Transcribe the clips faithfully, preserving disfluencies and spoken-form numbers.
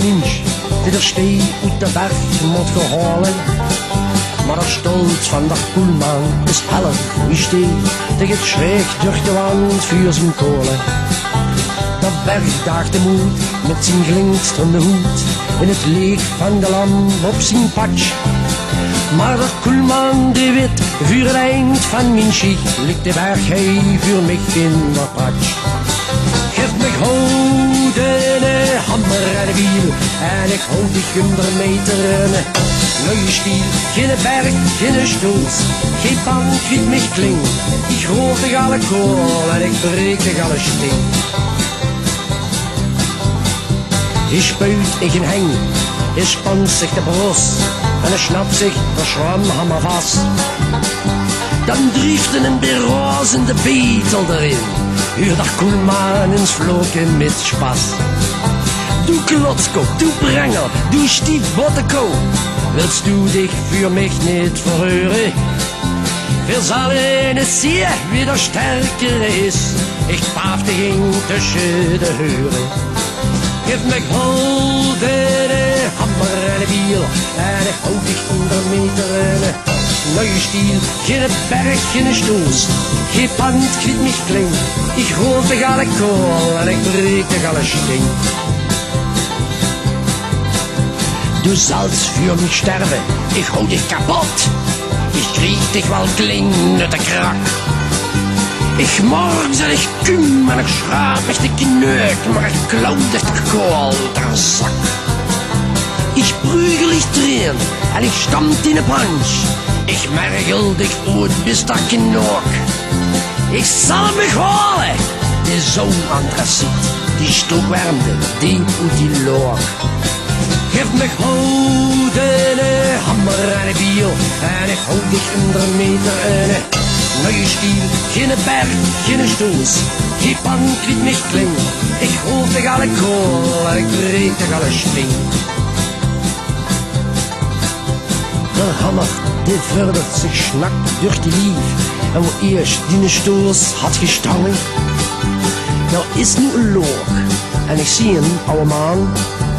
Minsj, die d'r stee oet de berg mót gehaole. Mer d'r stolt van d'r koelman is heller wie stee. Dae geit sjreek durch de wand vuur zien kaole. D'r berg daag de moed mit zien glinsterende hoed in 't leech van de lamp op zien patsj. Mer d'r koelman dae wit, vuur 't eind van mien sjicht lik de berg hei vuur mich in d'r patsj. Gif mich hou de hamer en de biel en ich hou dich um d'r meter. Nuie stiel, genne berg, genne stoos, gee pand kriet mich kling. Ich raop dich alle kaol en ich breek dich alle sting. Hie spuit ich in heng, hie spant zich de bros en hie snap zich d'r sjwamhamer vas. Dan drieft 'r 'n beraozende betel d'rin, huurt d'r koelman ins vloke mit spas. Doe klotskop, doe brenger, doe stief bottekoe, wils doe dich vuur mich nit verheure? Veer zalle ins zeen wie d'r sterker is, ich paaf dich in tösje de heure. Gif mich hou de hamer en de biel en ich hou dich um d'r meter. Nuie stiel, genne berg, genne stoos, gee pand kriet mich kling. Ich raop dich alle kaol en ich breek dich alle sting. Du zals vuur mich sterve, ich hou dich kapot. Ich kriet dich waal kling oet de krak. Ich morg en ich kuum en ich sjraap mich de kneuk, mer ich klauw dich d'r kaol d'r zak. Ich prügel dich d'rin en ich stamp diene pantj. Ich mergel dich oet bis d'r knoak. Ich zal mich haole, de zoon antraciet, die stookwermde, die oet die loak. Gif mich hou de hamer en de biel en ich hou dich um d'r meter. Nuie stiel, genne berg, genne stoos, gee pand kriet mich kling. Ich raop dich alle kaol en ich breek dich alle sting. D'r hamer, dae vurdert zich sjnak durch die lief. En wo iesj diene stoos hat gestange, dao is noe 'n loak. En ich zeen, awe man,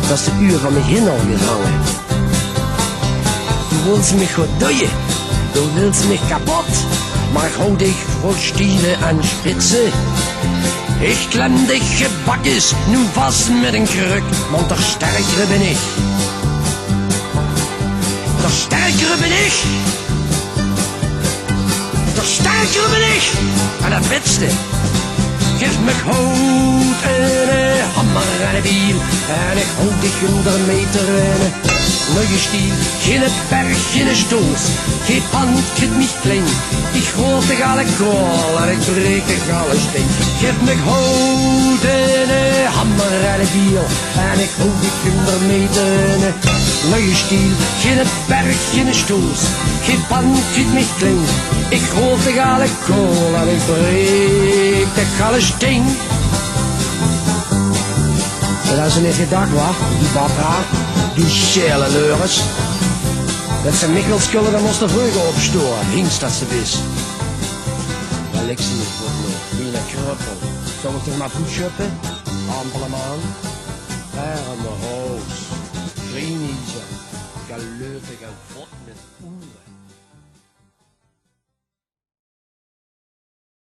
dat de uur van mich hin al gehange. Du wils mich good doeje, du wils mich kapot, mer ich hou dich vol stiele en spitse. Ich klem dich gebakkes noe vas mit 'n kruk, want d'r sterkere bin ich. D'r sterkere bin ich. D'r sterkere bin ich. En dat witste. Gif mich hou de hamer en de biel en ich hou dich um d'r meter. Nuie stiel, genne berg, genne stoos, gee pand kriet mich kling. Ich raop dich alle kaol en ich breek dich alle sting. Gif mich hou de hamer en de biel en ich hou dich um d'r meter. Nuie stiel, genne berg, genne stoos, gee pand kriet mich kling. Ich raop dich alle kaol en ich breek dich alle sting. Dat is 'n gedachte, wa? Die batra, die sjele leurs. Wils se mich wils kulle, dan mós se vreuger opstoa, hings dat se bis. Alexi, wat me, wie 'n kruppel. Zal ich dich mer voetsjuppe? Ampele man. Erme hoos. Grieniezer. Galutige vot mit